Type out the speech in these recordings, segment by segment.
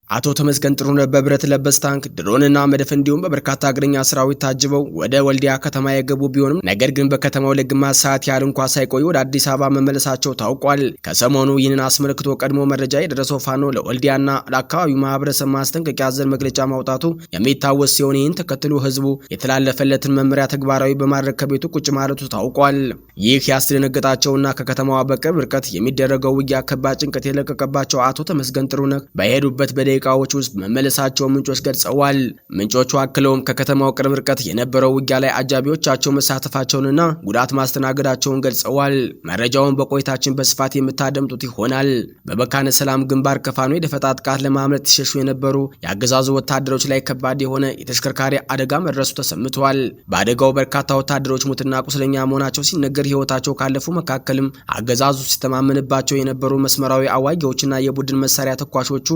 አቶ ተመስገን ጥሩነህ በብረት ለበስ ታንክ፣ ድሮንና መድፍ እንዲሁም በበርካታ እግረኛ ሰራዊት ታጅበው ወደ ወልዲያ ከተማ የገቡ ቢሆንም ነገር ግን በከተማው ለግማሽ ሰዓት ያህል እንኳ ሳይቆዩ ወደ አዲስ አበባ መመለሳቸው ታውቋል። ከሰሞኑ ይህንን አስመልክቶ ቀድሞ መረጃ የደረሰው ፋኖ ለወልዲያና ለአካባቢው ማህበረሰብ ማስጠንቀቂያ አዘል መግለጫ ማውጣቱ የሚታወስ ሲሆን ይህን ተከትሎ ህዝቡ የተላለፈለትን መመሪያ ተግባራዊ በማድረግ ከቤቱ ቁጭ ማለቱ ታውቋል። ይህ ያስደነገጣቸውና ከከተማዋ በቅርብ ርቀት የሚደረገው ውጊያ ከባድ ጭንቀት የለቀቀባቸው አቶ ተመስገን ጥሩነህ በሄዱበት በደቂቃዎች ውስጥ መመለሳቸው ምንጮች ገልጸዋል። ምንጮቹ አክለውም ከከተማው ቅርብ ርቀት የነበረው ውጊያ ላይ አጃቢዎቻቸው መሳተፋቸውንና ጉዳት ማስተናገዳቸውን ገልጸዋል። መረጃውን በቆይታችን በስፋት የምታደምጡት ይሆናል። በመካነ ሰላም ግንባር ከፋኖ የደፈጣ ጥቃት ለማምለጥ ሲሸሹ የነበሩ የአገዛዙ ወታደሮች ላይ ከባድ የሆነ የተሽከርካሪ አደጋ መድረሱ ተሰምቷል። በአደጋው በርካታ ወታደሮች ሙትና ቁስለኛ መሆናቸው ሲነገር ሕይወታቸው ካለፉ መካከልም አገዛዙ ሲተማመንባቸው የነበሩ መስመራዊ አዋጊዎችና የቡድን መሳሪያ ተኳሾቹ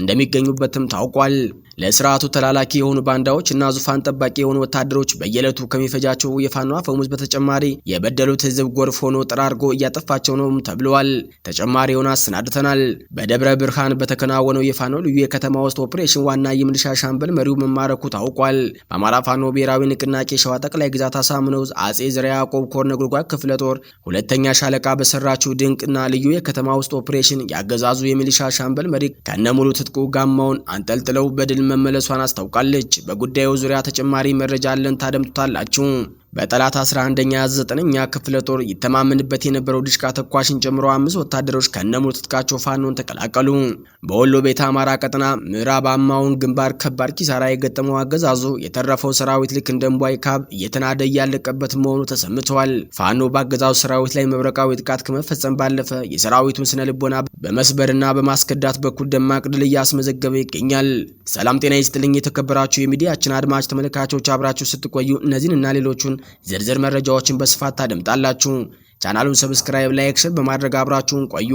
እንደሚገኙበትም ታውቋል። ለስርዓቱ ተላላኪ የሆኑ ባንዳዎች እና ዙፋን ጠባቂ የሆኑ ወታደሮች በየዕለቱ ከሚፈጃቸው የፋኖ አፈሙዝ በተጨማሪ የበደሉት ህዝብ ጎርፍ ሆኖ ጠራርጎ እያጠፋቸው ነው ተብለዋል። ተጨማሪ የሆነ አሰናድተናል። በደብረ ብርሃን በተከናወነው የፋኖ ልዩ የከተማ ውስጥ ኦፕሬሽን ዋና የሚሊሻ ሻምበል መሪው መማረኩ ታውቋል። በአማራ ፋኖ ብሔራዊ ንቅናቄ ሸዋ ጠቅላይ ግዛት አሳምነው አጼ ዘርዓ ያዕቆብ ኮር ነጎድጓድ ክፍለ ጦር ሁለተኛ ሻለቃ በሰራችው ድንቅና ልዩ የከተማ ውስጥ ኦፕሬሽን ያገዛዙ የሚሊሻ ሻምበል መሪ ከነሙሉ ትጥቁ ጋማውን አንጠልጥለው በድል መመለሷን አስታውቃለች። በጉዳዩ ዙሪያ ተጨማሪ መረጃ አለን፣ ታደምጡታላችሁ። በጠላት 11ኛ 9ኛ ክፍለ ጦር ይተማመንበት የነበረው ድሽቃ ተኳሽን ጨምሮ 5 ወታደሮች ከነሙሉ ትጥቃቸው ፋኖን ተቀላቀሉ። በወሎ ቤተ አማራ ቀጠና ምዕራብ አማውን ግንባር ከባድ ኪሳራ የገጠመው አገዛዙ የተረፈው ሰራዊት ልክ እንደ እምቧይ ካብ እየተናደ እያለቀበት መሆኑ ተሰምተዋል። ፋኖ በአገዛዙ ሰራዊት ላይ መብረቃዊ ጥቃት ከመፈጸም ባለፈ የሰራዊቱን ስነ ልቦና በመስበርና በማስከዳት በኩል ደማቅ ድል እያስመዘገበ ይገኛል። ሰላም ጤና ይስጥልኝ የተከበራችሁ የሚዲያችን አድማጭ ተመልካቾች፣ አብራችሁ ስትቆዩ እነዚህንና ሌሎቹን ዝርዝር መረጃዎችን በስፋት ታደምጣላችሁ። ቻናሉን subscribe፣ like፣ share በማድረግ አብራችሁን ቆዩ።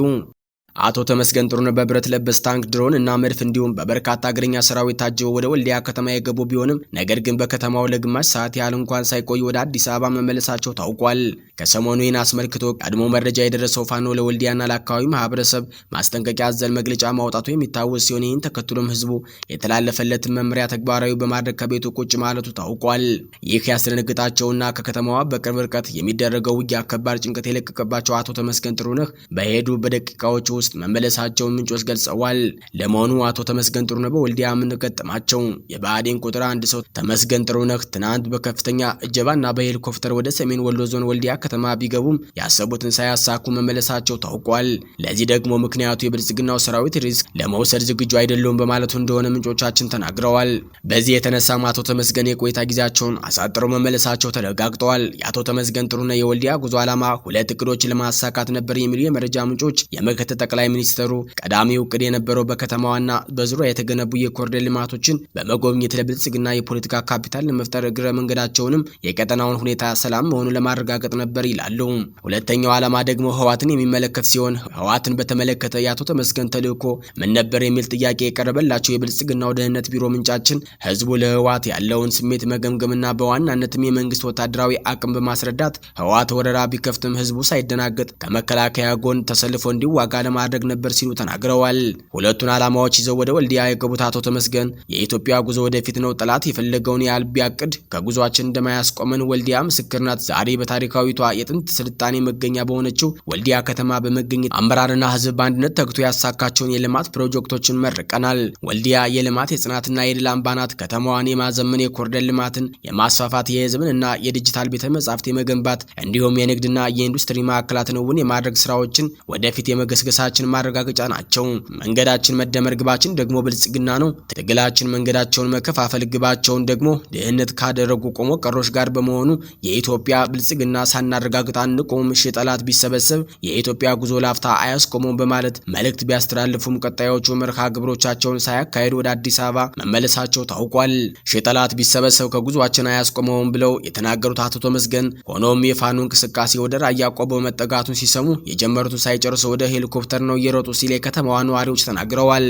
አቶ ተመስገን ጥሩነህ በብረት ለበስ ታንክ፣ ድሮን እና መድፍ እንዲሁም በበርካታ እግረኛ ሰራዊት ታጅበው ወደ ወልዲያ ከተማ የገቡ ቢሆንም ነገር ግን በከተማው ለግማሽ ሰዓት ያህል እንኳን ሳይቆዩ ወደ አዲስ አበባ መመለሳቸው ታውቋል። ከሰሞኑ ይህን አስመልክቶ ቀድሞ መረጃ የደረሰው ፋኖ ለወልዲያና ለአካባቢው ማህበረሰብ ማስጠንቀቂያ አዘል መግለጫ ማውጣቱ የሚታወስ ሲሆን ይህን ተከትሎም ህዝቡ የተላለፈለትን መመሪያ ተግባራዊ በማድረግ ከቤቱ ቁጭ ማለቱ ታውቋል። ይህ ያስደነግጣቸውና ከከተማዋ በቅርብ ርቀት የሚደረገው ውጊያ ከባድ ጭንቀት የለቀቀባቸው አቶ ተመስገን ጥሩነህ በሄዱ በደቂቃዎች ውስጥ መመለሳቸውን ምንጮች ገልጸዋል። ለመሆኑ አቶ ተመስገን ጥሩነህ በወልዲያ ምን ገጠማቸው? የብአዴን ቁጥር አንድ ሰው ተመስገን ጥሩነህ ትናንት በከፍተኛ እጀባና በሄሊኮፕተር ወደ ሰሜን ወሎ ዞን ወልዲያ ከተማ ቢገቡም ያሰቡትን ሳያሳኩ መመለሳቸው ታውቋል። ለዚህ ደግሞ ምክንያቱ የብልጽግናው ሰራዊት risk ለመውሰድ ዝግጁ አይደለውም በማለቱ እንደሆነ ምንጮቻችን ተናግረዋል። በዚህ የተነሳም አቶ ተመስገን የቆይታ ጊዜያቸውን አሳጥረው መመለሳቸው ተረጋግጠዋል። የአቶ ተመስገን ጥሩነህ የወልዲያ ጉዞ ዓላማ ሁለት እቅዶችን ለማሳካት ነበር የሚሉ የመረጃ ምንጮች የምክትል ጠቅላይ ሚኒስትሩ ቀዳሚው እቅድ የነበረው በከተማዋና በዙሪያ የተገነቡ የኮሪደር ልማቶችን በመጎብኘት ለብልጽግና የፖለቲካ ካፒታል ለመፍጠር እግረ መንገዳቸውንም የቀጠናውን ሁኔታ ሰላም መሆኑን ለማረጋገጥ ነበር ይላሉ። ሁለተኛው ዓላማ ደግሞ ህወሓትን የሚመለከት ሲሆን ህወሓትን በተመለከተ የአቶ ተመስገን ተልዕኮ ምን ነበር የሚል ጥያቄ የቀረበላቸው የብልጽግናው ደህንነት ቢሮ ምንጫችን ህዝቡ ለህወሓት ያለውን ስሜት መገምገምና በዋናነትም የመንግስት ወታደራዊ አቅም በማስረዳት ህወሓት ወረራ ቢከፍትም ህዝቡ ሳይደናገጥ ከመከላከያ ጎን ተሰልፎ እንዲዋጋ ለማድረግ ነበር ሲሉ ተናግረዋል። ሁለቱን ዓላማዎች ይዘው ወደ ወልዲያ የገቡት አቶ ተመስገን የኢትዮጵያ ጉዞ ወደፊት ነው፣ ጠላት የፈለገውን ያህል ቢያቅድ ከጉዟችን እንደማያስቆመን ወልዲያ ምስክር ናት። ዛሬ በታሪካዊቷ የጥንት ስልጣኔ መገኛ በሆነችው ወልዲያ ከተማ በመገኘት አመራርና ህዝብ በአንድነት ተግቶ ያሳካቸውን የልማት ፕሮጀክቶችን መርቀናል። ወልዲያ የልማት የጽናትና የድል አምባ ናት። ከተማዋን የማዘመን የኮሪደር ልማትን የማስፋፋት የህዝብን እና የዲጂታል ቤተ መጻሕፍት የመገንባት እንዲሁም የንግድና የኢንዱስትሪ ማዕከላትን እውን የማድረግ ስራዎችን ወደፊት የመገስገሳችን ማረጋገጫ ናቸው። መንገዳችን መደመር፣ ግባችን ደግሞ ብልጽግና ነው። ትግላችን መንገዳቸውን መከፋፈል፣ ግባቸውን ደግሞ ድህነት ካደረጉ ቆሞ ቀሮች ጋር በመሆኑ የኢትዮጵያ ብልጽግና ሳናረጋግጥ አንቆምም። ሺህ ጠላት ቢሰበሰብ የኢትዮጵያ ጉዞ ላፍታ አያስቆመውም በማለት መልእክት ቢያስተላልፉም ቀጣዮቹ መርሃ ግብሮቻቸውን ሳያካሂዱ ወደ አዲስ አበባ መመለሳቸው ታውቋል። ሺህ ጠላት ቢሰበሰብ ከጉዟችን አያስቆመውም ብለው የተናገሩት አቶ ተመስገን ሆኖም የፋኖ እንቅስቃሴ ወደ ራያ ቆቦ መጠጋቱን ሲሰሙ የጀመሩትን ሳይጨርሱ ወደ ሄሊኮፕተር ነው እየሮጡ ሲል የከተማዋ ነዋሪዎች ተናግረዋል።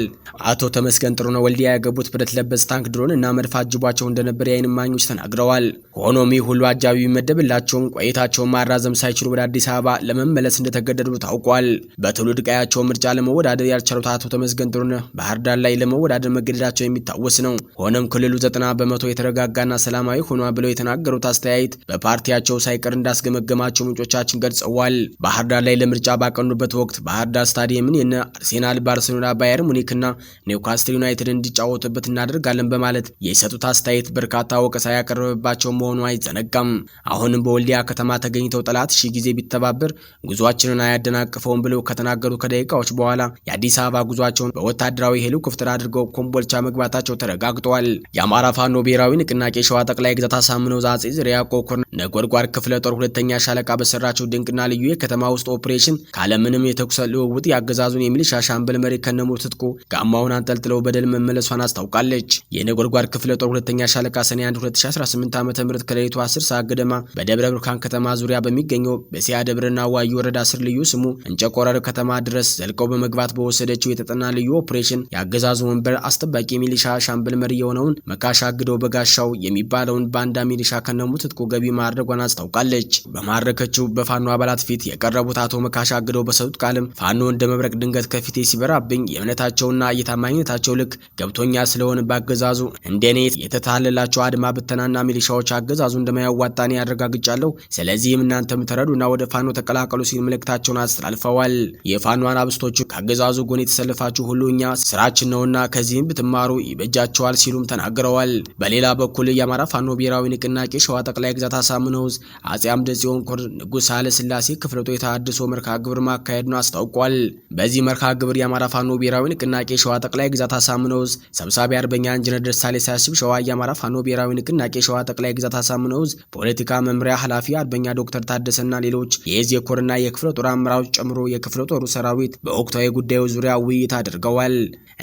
አቶ ተመስገን ጥሩነህ ወልዲያ የገቡት ብረት ለበስ ታንክ፣ ድሮን እና መድፍ አጅቧቸው እንደነበር የዓይን እማኞች ተናግረዋል። ሆኖም ይህ ሁሉ አጃቢ ቢመደብላቸውም ቆይታቸውን ማራዘም ሳይችሉ ወደ አዲስ አበባ ለመመለስ እንደተገደዱ ታውቋል። በትውልድ ቀያቸው ምርጫ ለመወዳደር ያልቻሉት አቶ ተመስገን ጥሩነህ ባህር ዳር ላይ ለመወዳደር መገደዳቸው የሚታወስ ነው። ሆኖም ክልሉ 90% የተረጋጋና ሰላማዊ ሆኗል ብለው የተናገሩት አስተያየት በፓርቲያቸው ሳይቀር እንዳስገመገማቸው ምንጮቻችን ገልጸዋል። ባህር ዳር ላይ ለምርጫ ባቀኑበት ወቅት ባህር ዳር ስታዲየምን የነ አርሴናል፣ ባርሴሎና፣ ባየር ሙኒክና ኒውካስትል ዩናይትድ እንዲጫወቱበት እናደርጋለን በማለት የሰጡት አስተያየት በርካታ ወቀሳ ያቀረበባቸው መሆኑ አይዘነጋም። አሁንም በወልዲያ ከተማ ተገኝተው ጠላት ሺህ ጊዜ ቢተባበር ጉዟችንን አያደናቅፈውም ብለው ከተናገሩ ከደቂቃዎች በኋላ የአዲስ አበባ ጉዟቸውን በወታደራዊ ሄሊኮፕተር አድርገው ኮምቦልቻ መግባታቸው ተረጋግጧል። የአማራ ፋኖ ብሔራዊ ንቅናቄ ሸዋ ጠቅላይ ግዛት አሳምነው አፄ ዘርዓ ያዕቆብ ኮር ነጎድጓድ ክፍለ ጦር ሁለተኛ ሻለቃ በሰራቸው ድንቅና ልዩ የከተማ ውስጥ ኦፕሬሽን ካለምንም የተኩስ ልውውጥ ያገዛዙን የሚሊሻ ሻምበል መሪ ከነሙሉ ትጥቁ ጋማውን አንጠልጥለው በደል መመለሷን አስታውቃለች። የነጎድጓድ ክፍለ ጦር ሁለተኛ ሻለቃ ሰኔ 1 2018 ዓ.ም ከሌሊቱ 10 ሰዓት ገደማ በደብረ ብርሃን ከተማ ዙሪያ በሚገኘው በሲያ ደብርና ዋዩ ወረዳ ስር ልዩ ስሙ እንጨቆረር ከተማ ድረስ ዘልቀው በመግባት በወሰደችው የተጠና ልዩ ኦፕሬሽን የአገዛዙ ወንበር አስጠባቂ ሚሊሻ ሻምበል መሪ የሆነውን መካሻ አግደው በጋሻው የሚባለውን ባንዳ ሚሊሻ ከነሙሉ ትጥቁ ገቢ ማድረጓን አስታውቃለች። በማረከችው በፋኖ አባላት ፊት የቀረቡት አቶ መካሻ አግደው በሰጡት ቃልም ፋኖ እንደ መብረቅ ድንገት ከፊቴ ሲበራብኝ የእምነታቸውና የታማኝነታቸው ልክ ገብቶኛ ስለሆነ ባገዛዙ እንደኔ የተታለላቸው አድማ ብተናና ሚሊሻዎች አገዛዙ እንደማያዋጣኔ ያረጋግጫለሁ። ስለዚህም እናንተም ተረዱና ወደ ፋኖ ተቀላቀሉ ሲል መልእክታቸውን አስተላልፈዋል። የፋኖ አናብስቶቹ ከአገዛዙ ጎን የተሰለፋችሁ ሁሉ እኛ ስራችን ነውና ከዚህም ብትማሩ ይበጃቸዋል ሲሉም ተናግረዋል። በሌላ በኩል የአማራ ፋኖ ብሔራዊ ንቅናቄ ሸዋ ጠቅላይ ግዛት አሳምነው ዕዝ አፄ አምደ ጽዮን ኮር ንጉሥ ሳህለ ሥላሴ ክፍለ ጦር የተሃድሶ መርሃ ግብር ማካሄዱን አስታውቋል። በዚህ መርሃ ግብር የአማራ ፋኖ ብሔራዊ ንቅናቄ ሸዋ ጠቅላይ ግዛት አሳምነው ዕዝ ሰብሳቢ አርበኛ ኢንጂነር ደሳለኝ ሳያስብ ሸዋ፣ የአማራ ፋኖ ብሔራዊ ንቅናቄ ሸዋ ጠቅላይ ግዛት አሳምነው ዕዝ ፖለቲካ መምሪያ ኃላፊ አርበኛ ዶክተር ታደሰና ሌሎች የዕዝ የኮርና የክፍለ ጦር አመራሮች ጨምሮ የክፍለ ጦሩ ሰራዊት በወቅታዊ ጉዳዮች ዙሪያ ውይይት አድርገዋል።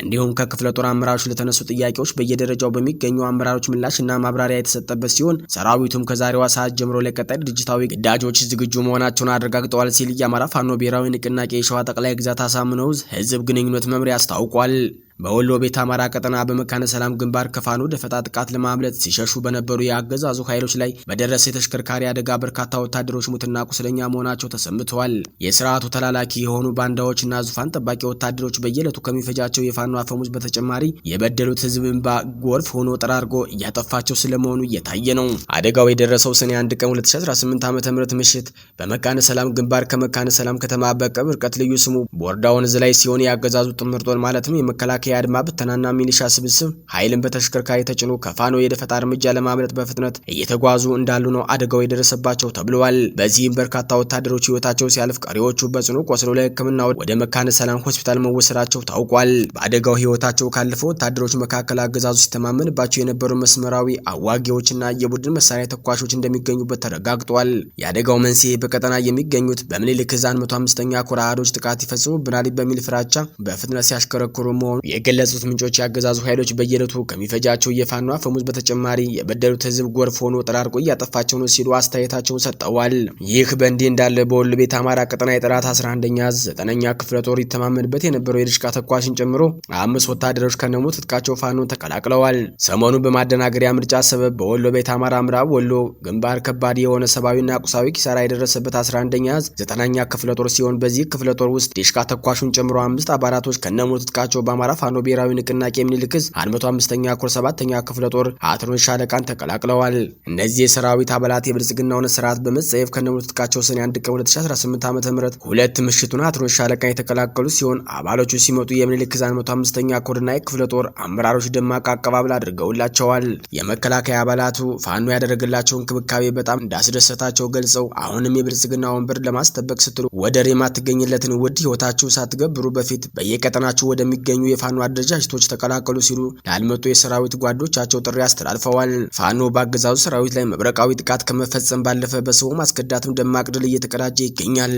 እንዲሁም ከክፍለ ጦር አመራሮች ለተነሱ ጥያቄዎች በየደረጃው በሚገኙ አመራሮች ምላሽና ማብራሪያ የተሰጠበት ሲሆን ሰራዊቱም ከዛሬዋ ሰዓት ጀምሮ ለቀጣይ ድርጅታዊ ግዳጆች ዝግጁ መሆናቸውን አረጋግጠዋል ሲል የአማራ ፋኖ ብሔራዊ ንቅናቄ የሸዋ ጠቅላይ ግዛት አሳምነው ዕዝ ህዝብ ግንኙነት መምሪያ አስታውቋል። በወሎ ቤት አማራ ቀጠና በመካነ ሰላም ግንባር ከፋኖ ደፈጣ ጥቃት ለማምለጥ ሲሸሹ በነበሩ የአገዛዙ ኃይሎች ላይ በደረሰ የተሽከርካሪ አደጋ በርካታ ወታደሮች ሙትና ቁስለኛ መሆናቸው ተሰምተዋል። የስርዓቱ ተላላኪ የሆኑ ባንዳዎችና ዙፋን ጠባቂ ወታደሮች በየዕለቱ ከሚፈጃቸው የፋኖ አፈሙዝ በተጨማሪ የበደሉት ህዝብ እንባ ጎርፍ ሆኖ ጠራርጎ እያጠፋቸው ስለመሆኑ እየታየ ነው። አደጋው የደረሰው ሰኔ 1 ቀን 2018 ዓ.ም ምሽት በመካነ ሰላም ግንባር ከመካነ ሰላም ከተማ በቅርብ ርቀት ልዩ ስሙ ቦርዳ ወንዝ ላይ ሲሆን የአገዛዙ ጥምር ጦር ማለትም የመከላከያ የአድማ ብተናና ሚሊሻ ስብስብ ኃይልን በተሽከርካሪ ተጭኖ ከፋኖ የደፈጣ እርምጃ ለማምለጥ በፍጥነት እየተጓዙ እንዳሉ ነው አደጋው የደረሰባቸው ተብለዋል። በዚህም በርካታ ወታደሮች ህይወታቸው ሲያልፍ፣ ቀሪዎቹ በጽኑ ቆስለው ለሕክምና ወደ መካነ ሰላም ሆስፒታል መወሰዳቸው ታውቋል። በአደጋው ህይወታቸው ካለፈው ወታደሮች መካከል አገዛዙ ሲተማመንባቸው የነበሩ መስመራዊ አዋጊዎችና የቡድን መሳሪያ ተኳሾች እንደሚገኙበት ተረጋግጧል። የአደጋው መንስኤ በቀጠና የሚገኙት በምኒልክ ዕዝ 105ኛ ኮር አሃዶች ጥቃት ይፈጽሙብናል በሚል ፍራቻ በፍጥነት ሲያሽከረክሩ መሆኑ የገለጹት ምንጮች ያገዛዙ ኃይሎች በየዕለቱ ከሚፈጃቸው የፋኖ አፈሙዝ በተጨማሪ የበደሉት ህዝብ ጎርፍ ሆኖ ጠራርቆ እያጠፋቸው ነው ሲሉ አስተያየታቸውን ሰጥተዋል። ይህ በእንዲህ እንዳለ በወሎ ቤት አማራ ቀጠና የጠላት 11ኛ ዕዝ 9ኛ ክፍለ ጦር ይተማመንበት የነበረው የድሽቃ ተኳሽን ጨምሮ 5 ወታደሮች ከነሙሉ ትጥቃቸው ፋኖን ተቀላቅለዋል። ሰሞኑን በማደናገሪያ ምርጫ ሰበብ በወሎ ቤት አማራ ምዕራብ ወሎ ግንባር ከባድ የሆነ ሰብአዊና ቁሳዊ ኪሳራ የደረሰበት 11ኛ ዕዝ 9ኛ ክፍለ ጦር ሲሆን በዚህ ክፍለ ጦር ውስጥ ዲሽቃ ተኳሹን ጨምሮ 5 አባላቶች ከነሙሉ ትጥቃቸው በአማራ ፋኖ ብሔራዊ ንቅናቄ ምኒልክ ዕዝ 105ኛ ኮር 7ኛ ክፍለ ጦር አትሮን ሻለቃን ተቀላቅለዋል። እነዚህ የሰራዊት አባላት የብልጽግናውን ስርዓት በመጸየፍ ከነሙሉ ትጥቃቸው ሰኔ 1 ቀን 2018 ዓ.ም 2 ምሽቱን አትሮን ሻለቃን የተቀላቀሉ ሲሆን አባሎቹ ሲመጡ የምኒልክ ዕዝ 105ኛ ኮርና የክፍለ ጦር አመራሮች ደማቅ አቀባበል አድርገውላቸዋል። የመከላከያ አባላቱ ፋኖ ያደረገላቸው እንክብካቤ በጣም እንዳስደሰታቸው ገልጸው አሁንም የብልጽግና ወንበር ለማስጠበቅ ስትሉ ወደር የማትገኝለትን ውድ ህይወታችሁ ሳትገብሩ በፊት በየቀጠናችሁ ወደሚገኙ የፋኖ አደረጃጀቶች ተቀላቀሉ ሲሉ ላልመጡ የሰራዊት ጓዶቻቸው ጥሪ አስተላልፈዋል። ፋኖ በአገዛዙ ሰራዊት ላይ መብረቃዊ ጥቃት ከመፈጸም ባለፈ በሰው ማስከዳትም ደማቅ ድል እየተቀዳጀ ይገኛል።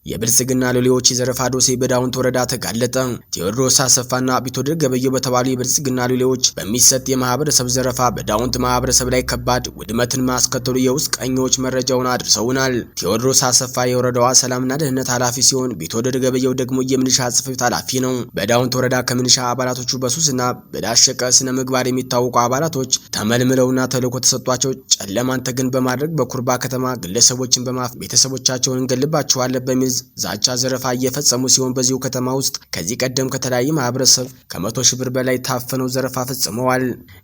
የብልጽግና ሎሌዎች የዘረፋ ዶሴ በዳውንት ወረዳ ተጋለጠ። ቴዎድሮስ አሰፋና ቢትወደድ ገበየው በተባሉ የብልጽግና ሎሌዎች በሚሰጥ የማህበረሰብ ዘረፋ በዳውንት ማህበረሰብ ላይ ከባድ ውድመትን ማስከተሉ የውስጥ ቀኞች መረጃውን አድርሰውናል። ቴዎድሮስ አሰፋ የወረዳዋ ሰላምና ደህንነት ኃላፊ ሲሆን ቢትወደድ ገበየው ደግሞ የሚሊሻ ጽሕፈት ቤት ኃላፊ ነው። በዳውንት ወረዳ ከሚሊሻ አባላቶቹ በሱስና በዳሸቀ ስነ ምግባር የሚታወቁ አባላቶች ተመልምለውና ተልዕኮ ተሰጥቷቸው ጨለማን ተገን በማድረግ በኩርባ ከተማ ግለሰቦችን በማፍ ቤተሰቦቻቸውን እንገልባቸዋለን በሚል ዛቻ ዘረፋ እየፈጸሙ ሲሆን በዚሁ ከተማ ውስጥ ከዚህ ቀደም ከተለያየ ማህበረሰብ ከ100,000 ብር በላይ ታፍነው ዘረፋ ፈጽመዋል።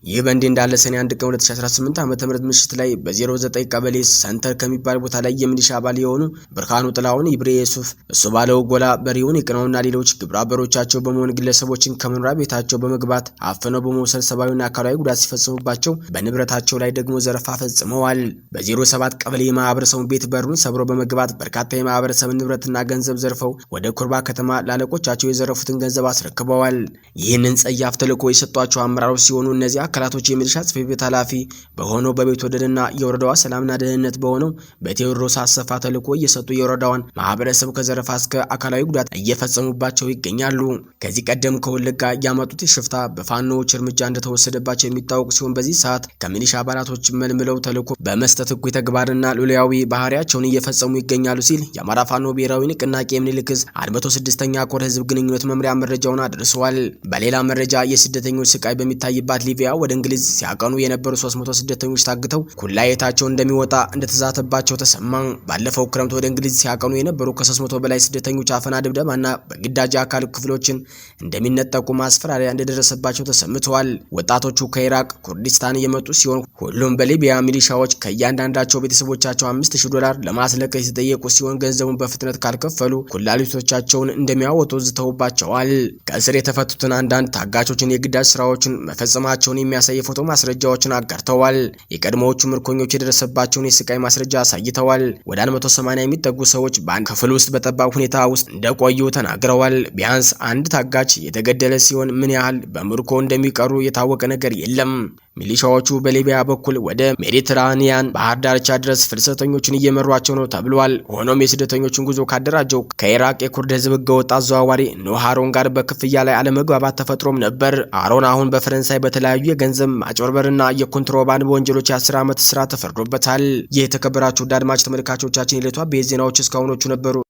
ይህ በእንዲህ እንዳለ ሰኔ 1 ቀን 2018 ዓ.ም ምሽት ላይ በ09 ቀበሌ ሰንተር ከሚባል ቦታ ላይ የሚሊሻ አባል የሆኑ ብርሃኑ ጥላሁን፣ ይብሬ የሱፍ፣ እሱ ባለው ጎላ፣ በሪውን ይቅናውና ሌሎች ግብረ አበሮቻቸው በመሆን ግለሰቦችን ከመኖሪያ ቤታቸው በመግባት አፍነው በመውሰድ ሰብአዊና አካላዊ ጉዳት ሲፈጽሙባቸው በንብረታቸው ላይ ደግሞ ዘረፋ ፈጽመዋል። በ07 ቀበሌ የማህበረሰቡን ቤት በሩን ሰብሮ በመግባት በርካታ የማህበረሰብ ንብረትና ገንዘብ ዘርፈው ወደ ኩርባ ከተማ ላለቆቻቸው የዘረፉትን ገንዘብ አስረክበዋል። ይህንን ጸያፍ ተልዕኮ የሰጧቸው አመራሮች ሲሆኑ እነዚህ አካላቶች የሚሊሻ ጽሕፈት ቤት ኃላፊ በሆነው በቢትወደድና የወረዳዋ ሰላምና ደህንነት በሆነው በቴዎድሮስ አሰፋ ተልዕኮ እየሰጡ የወረዳዋን ማህበረሰብ ከዘረፋ እስከ አካላዊ ጉዳት እየፈጸሙባቸው ይገኛሉ። ከዚህ ቀደም ከወለጋ ያመጡት ሽፍታ በፋኖዎች እርምጃ እንደተወሰደባቸው የሚታወቅ ሲሆን በዚህ ሰዓት ከሚሊሻ አባላቶች መልምለው ተልዕኮ በመስጠት እኩይ ተግባርና ሎሌያዊ ባህሪያቸውን እየፈጸሙ ይገኛሉ ሲል የአማራ ፋኖ ብሔራዊ ንቅናቄ ምኒልክ ዕዝ 106ኛ ኮር ህዝብ ግንኙነት መምሪያ መረጃውን አድርሰዋል። በሌላ መረጃ የስደተኞች ስቃይ በሚታይባት ሊቢያ ወደ እንግሊዝ ሲያቀኑ የነበሩ 300 ስደተኞች ታግተው ኩላሊታቸው እንደሚወጣ እንደተዛተባቸው ተሰማ። ባለፈው ክረምት ወደ እንግሊዝ ሲያቀኑ የነበሩ ከ300 በላይ ስደተኞች አፈና፣ ድብደባና በግዳጅ አካል ክፍሎችን እንደሚነጠቁ ማስፈራሪያ እንደደረሰባቸው ተሰምተዋል። ወጣቶቹ ከኢራቅ ኩርዲስታን የመጡ ሲሆን ሁሉም በሊቢያ ሚሊሻዎች ከእያንዳንዳቸው ቤተሰቦቻቸው $5,000 ለማስለቀቅ የተጠየቁ ሲሆን ገንዘቡን በፍጥነት ካልከፈሉ ኩላሊቶቻቸውን እንደሚያወጡ ዝተውባቸዋል። ከእስር የተፈቱትን አንዳንድ ታጋቾችን የግዳጅ ስራዎችን መፈጸማቸውን የሚያሳይ የፎቶ ማስረጃዎችን አጋርተዋል። የቀድሞዎቹ ምርኮኞች የደረሰባቸውን የስቃይ ማስረጃ አሳይተዋል። ወደ 180 የሚጠጉ ሰዎች በአንድ ክፍል ውስጥ በጠባብ ሁኔታ ውስጥ እንደቆዩ ተናግረዋል። ቢያንስ አንድ ታጋች የተገደለ ሲሆን ምን ያህል በምርኮ እንደሚቀሩ የታወቀ ነገር የለም። ሚሊሻዎቹ በሊቢያ በኩል ወደ ሜዲትራኒያን ባህር ዳርቻ ድረስ ፍልሰተኞችን እየመሯቸው ነው ተብሏል። ሆኖም የስደተኞችን ጉዞ ካደራጀው ከኢራቅ የኩርድ ህዝብ ህገወጥ አዘዋዋሪ ኖህ አሮን ጋር በክፍያ ላይ አለመግባባት ተፈጥሮም ነበር። አሮን አሁን በፈረንሳይ በተለያዩ የገንዘብ ማጭበርበርና የኮንትሮባንድ ወንጀሎች የ10 ዓመት እስራት ተፈርዶበታል። ይህ የተከበራችሁ አድማጭ ተመልካቾቻችን የዕለቱ አበይት ዜናዎች እስካሁኖቹ ነበሩ።